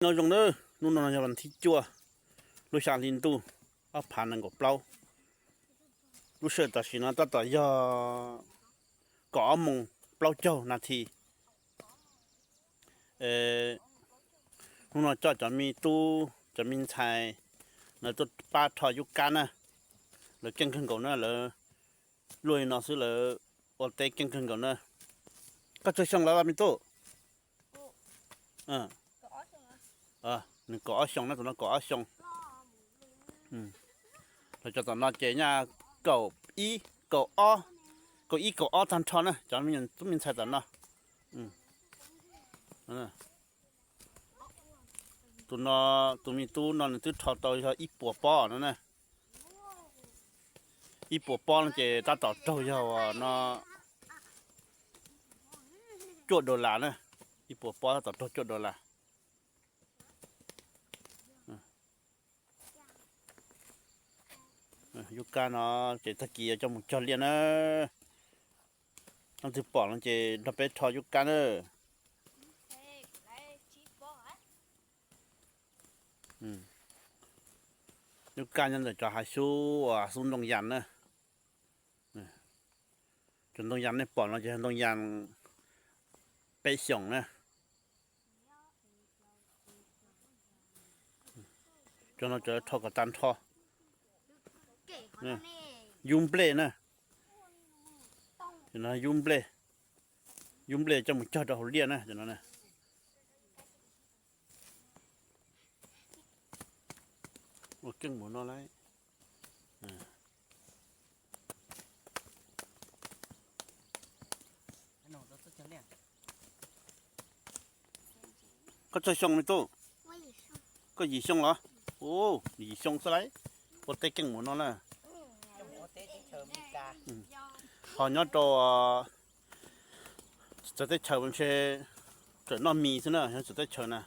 Nyob zoo nawb, hnub no yog vas thib cuaj, lub xya hli ntuj, ob phav nees nkaum plaub. Lub sij hawm tam sim no tab tom yog kaum ob moos plaub caug nas this. Hnub no coj cov me tub cov me ntxhais lawv tuaj pab rho yub kab na. Lawv keej kawg nkaus na, lawv luaj li no xwb lawv ua teb keej kawg nkaus na. Koj tsawg xyoo lawm me tub? Nws kaum ob xyoo na, tus no kaum ob xyoo. Lawv cov tom no ces nyaj kaum ib, kaum ob, kaum ib kaum ob tag nrho na, cov tub me ntxhais tom no. Tus no, tus me tub no nws twb rho tau yog ib puas pob no na. Ib puas pob no ces tab tom raug yog no cuaj dollar na. Ib puas pob tab tom raug cuaj dollar. Yub kab no ces tag kis yuav coj mus cog liaj na. Leej twg pom no ces nrog peb rho yub kab na. Yub kab nyob ntawm cov hav xub uas xub ntoo yas na. Cov ntoo yas nej pom no ces ntoo yas peb xyoos na. Cov no cov rho kom tag nrho. Yub nplej na. Yub nplej, yub nplej coj mus cog rau hauv liaj na, cov no na. Ua keej mus no lauj. Koj tsawg xyoo me tub? Koj yim xyoo los? Ua, yim xyoo xwb lauj. Ua teb keej mus no na. Ho nyob rau txawv teb chaws ntshe tseem noj mis xwb na, nyob txawv teb chaws na.